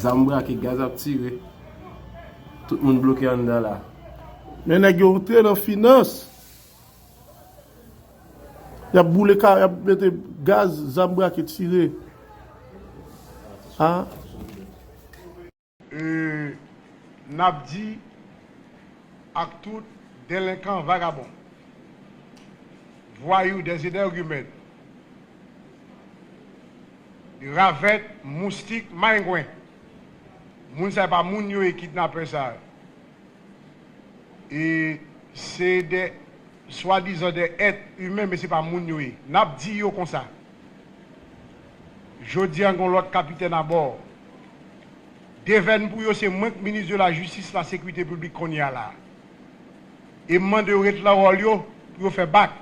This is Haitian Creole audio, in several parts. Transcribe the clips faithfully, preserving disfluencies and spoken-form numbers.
Zam brake, gaz ap tire. Tout moun bloke anndan la. Men nèg yo antre nan finans. Y ap boule ka, y ap mete gaz, zam brake, tire. A. E, n ap di ak tout delenkan, vagabon, vwayou, des énergumènes, ravèt, moustik, mayengwen. Moun sa yo pa moun yo ye, kidnapè sa yo. E se de swadizan de èt imen, men se pa moun yo ye. N ap di yo konsa. Jodi a, gen yon lòt kapitèn abò. Devèn pou yo, se mwen k minis de la jistis, la sekirite piblik kounye a la. E m mande yo ret lan wòl yo pou yo fè bak.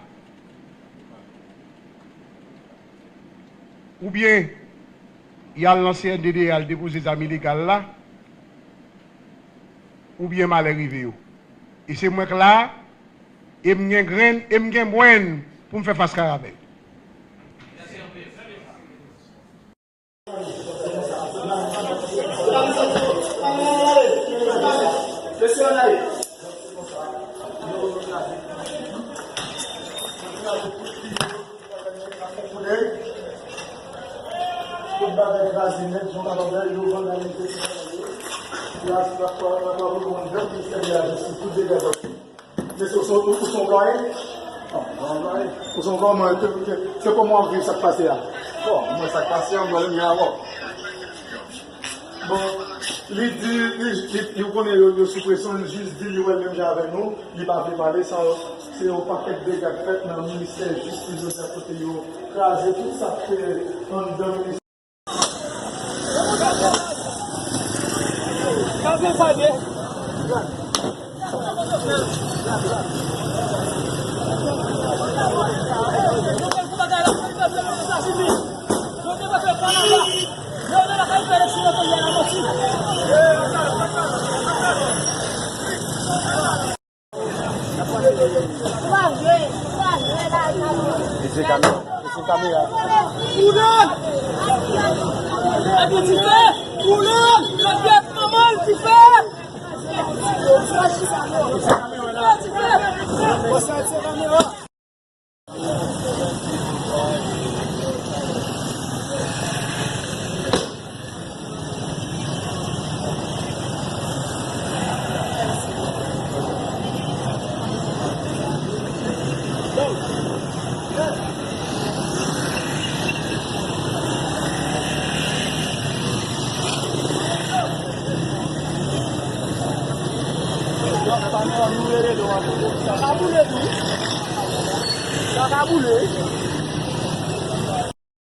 Oubyen, y al nan C N D D, y al depoze zam ilegal la, oubyen malè rive yo. E se mwen k la, e m gen grenn, e m gen bwenn pou m fè fas karavèl. Tout bagay kraze nèt, jan w kapab wè, yo vandalize tout bagay yo. Yo asou la, la, la, la, la, tout degaj. Mesye, ou se, ou se anplwaye? Ou se anplwaye, mwen, se kòman w ap viv sa k pase a? Bon, mwen, sa k pase a, mwen, menm jan avè w. Bon, li di, li, li, li konnen yo, yo sou presyon, li jis di li wè l menm jan avè nou, li pa vle pale, sa se yon pakèt dega k fèt nan ministè jistis jodi a kote yo kraze tout sa k te anndan ministè.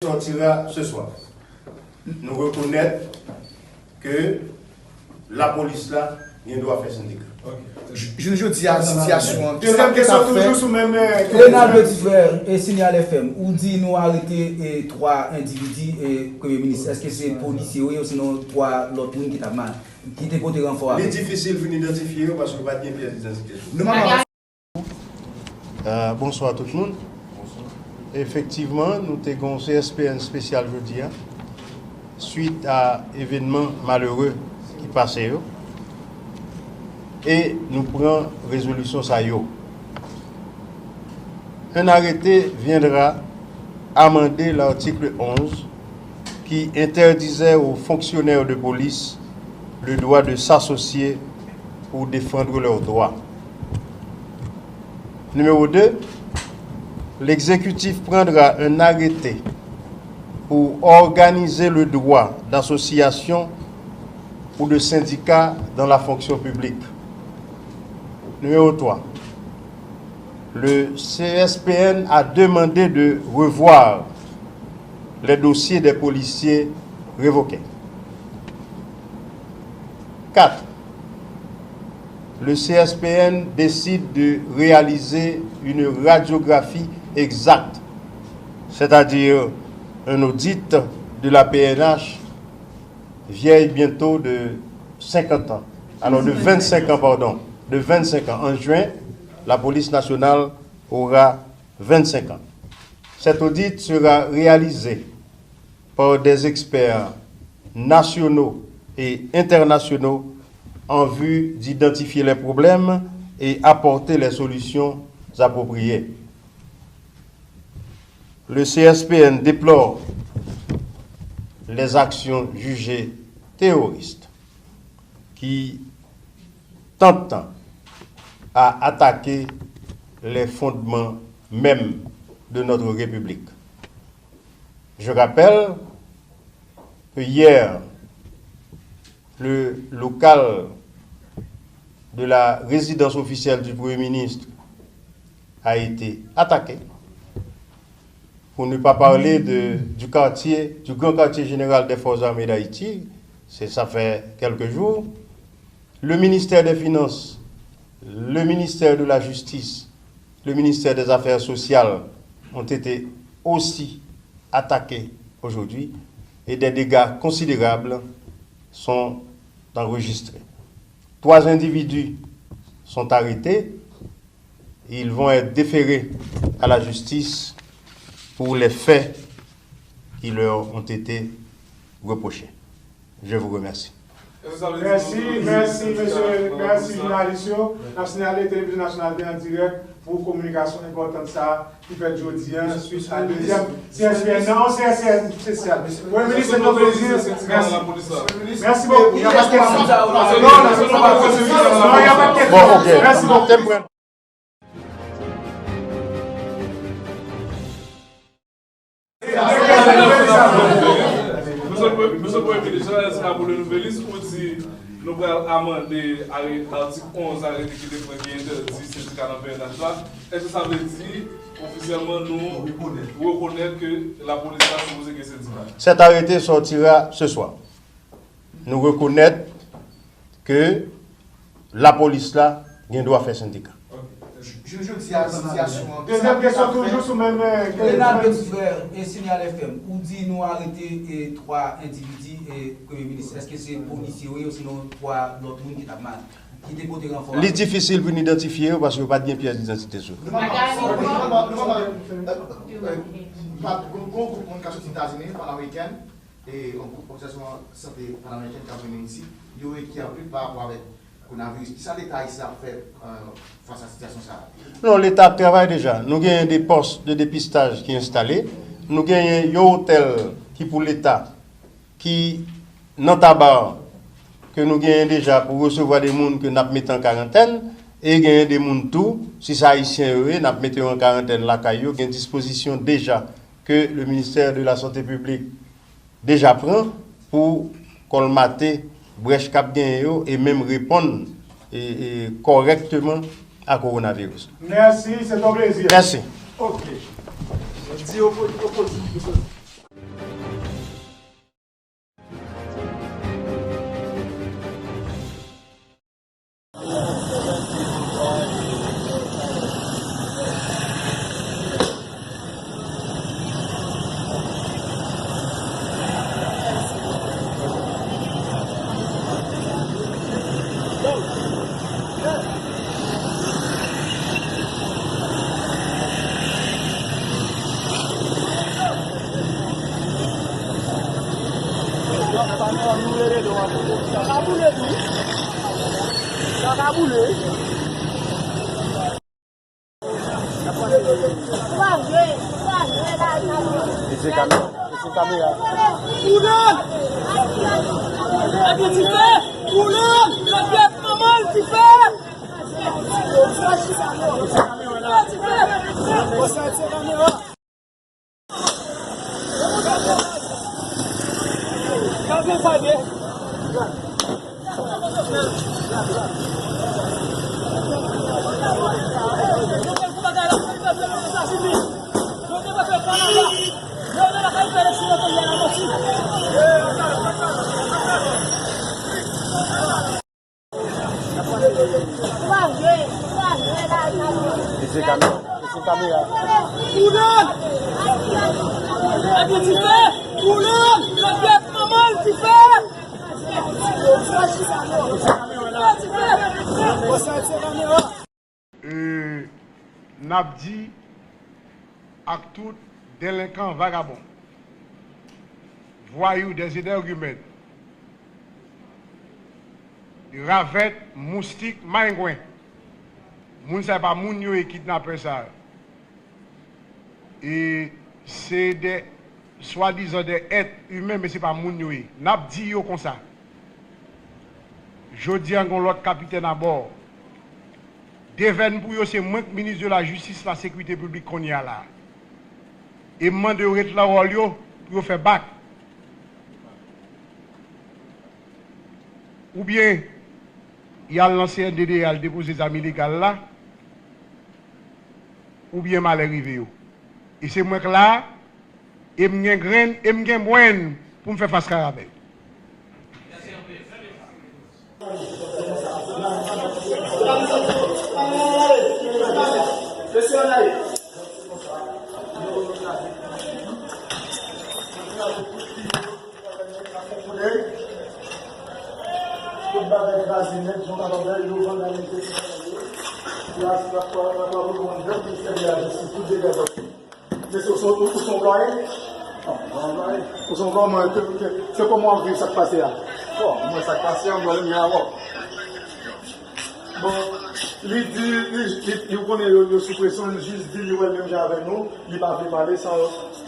Sòtira se swa. Nou rekonèt ke lapolis la gen dwa fè sendika. Jounen jodi a, sitiyasyon an, kisa ki ka fè? Renaldo Divè, e Signal F M, ou di nou arete e twa endividi, e Premye Minis, èske se polisye yo ye, osinon twa lòt moun ki t ap ma-, ki te pote ranfò avè yo? Li difisil pou n idantifye yo paske pa t gen pyès idantite sou yo. Nòmalman, Bonswa tout moun. Efektivman, nou te gen yon C S P N espesyal jodi a, swit a evènman malere ki pase yo, e nou pran rezolisyon sa yo. Un arrêté viendra amender l'article onze qui interdisait aux fonctionnaires de police le droit de s'associer pour défendre leurs droits. Numéro deux, l'exécutif prendra un arrêté pour organiser le droit d'association ou de syndicat dans la fonction publique. Numéro trois, le C S P N a demandé de revoir les dossiers des policiers révoqués. Quatre, le C S P N décide de réaliser une radiographie exacte, c'est-à-dire un audit de la P N H vieille bientôt de cinquante ans, alors de vingt-cinq ans, pardon, de vingt-cinq ans. En juin, la police nationale aura vingt-cinq ans. Cet audit sera réalisé par des experts nationaux et internationaux en vue d'identifier les problèmes et apporter les solutions appropriées. Le C S P N déplore les actions jugées terroristes qui tentent à attaquer les fondements mêmes de notre République. Je rappelle que hier, le local de la résidence officielle du Premier ministre a été attaqué, pour ne pas parler de, du quartier, du grand quartier général des Forces armées d'Haïti, c'est, ça fait quelques jours. Le ministère des Finances, le ministère de la Justice, le ministère des Affaires sociales ont été aussi attaqués aujourd'hui et des dégâts considérables sont enregistrés. Trois individus sont arrêtés. Ils vont être déférés à la justice pour les faits qui leur ont été reprochés. Je vous remercie. Mèsi, mèsi, mesye, mèsi, jounalis yo. N ap siyale, Televizyon Nasyonal te an dirèk pou kominikasyon enpòtan sa a ki fèt jodi a, swit a dezyèm C S P N nan, yon C S P N espesyal. Premye minis, se yon plezi. Mèsi. Mèsi bokou. Y a pas de question. Non, non, non, y a pas de question. Bon, ok. Mèsi bokou. Mesye Premye Minis, jan èske a pou le Nouvelliste, ou di nou pral amande are-, atik onz arete ki te pran ki entèdi sendika nan P N H la? Èske sa vle di ofisyèlman nou rekonèt ke lapolis la sipoze gen sendika? Cet arrêté sortira ce soir. Nou rekonèt ke lapolis la gen dwa fè sendika. Jou jodi a, sitiyasyon an. Dezyèm kesyon, toujou sou menm, eh, Leonardo Duvert, eh, Signal F M, ou di nou arete, eh, twa endividi, eh, Premye Minis. Èske se polisye yo ye, osinon twa lòt moun ki t ap ma-, ki te pote ranfò a? Li difisil pou n idantifye yo paske yo pa t gen pyès idantite sou yo. Nou pa, nou pa, nou pa, nou pa, eh, eh, pa, gon, gon gwoup moun k ap soti Etazini, Pan American, e yon gwoup òganizasyon sante panameriken k ap vini isit, yo enkyete anpil pa rapò avèk kowonaviris. Kisa Leta ayisyen ap fè, eh, fas a sitiyasyon sa a? Non, Leta ap travay deja. Nou genyen de pòs de depistaj ki enstale. Nou genyen yon otèl ki pou Leta, ki nan Taba, ke nou genyen deja pou resevwa de moun ke n ap mete an karantèn. E genyen de moun tou, si se Ayisyen yo ye, n ap mete yo an karantèn lakay yo. Gen dispozisyon deja ke le ministère de la Santé publique deja pran pou kòlmate brèch k ap genyen yo e menm reponn e, e, kòrèkteman a kowonaviris. Mèsi, se yon plezi. Mèsi. Ok. Di opo-, opozisyon. Sa ka boule tou. Sa ka boule. Mesye kamera, mesye kamera. Boule! Epi dife! Boule! Lòt pyès manman l dife! Dife! Dife! Mesye kamera, mesye kamera. E, n ap di ak tout delenkan, vagabon, vwayou, des énergumènes, Ravèt, moustik, mayengwen. Moun sa yo pa moun yo ye, kidnapè sa yo. E se de swadizan de èt imen, men se pa moun yo ye. N ap di yo konsa. Jodi a, gen yon lòt kapitèn abò. Devèn pou yo, se mwen k minis de la jistis, la sekirite piblik kounye a la. E m mande yo ret lan wòl yo pou yo fè bak. Oubyen y al nan C N D D, y al depoze zam ilegal la, oubyen malè rive yo. E se mwen k la, e m gen grenn, e m gen bwenn pou m fè fas karamèl. Tout bagay kraze nèt, jan w kapab wè, yo vandalize tout bagay yo. Yo asou la kwa, la kwa pou yon jèn ministè de la jistis, tout degaj yo. Mesye, ou se, ou se yon vòlè? Non, m pa yon vòlè. Ou se yon vòlè, mwen, ke, ke, se kòman w ap viv sa k pase a? Bon, mwen, sa k pase a, m wè l, men avò. Bon, li di, li, li, li konnen yo, yo sou presyon, li jis di li wè l menm jan avè nou, li pa vle pale, sa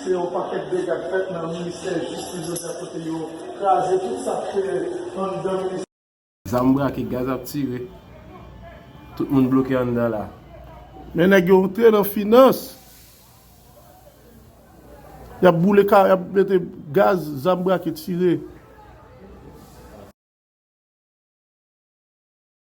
se yon pakèt dega k fèt nan ministè jistis jodi a kote yo kraze tout sa k te anndan ministè. Zam brake, gaz ap tire, tout moun bloke anndan la. Men nèg yo antre nan finans. Y ap boule ka, y ap mete gaz, zam brake, tire.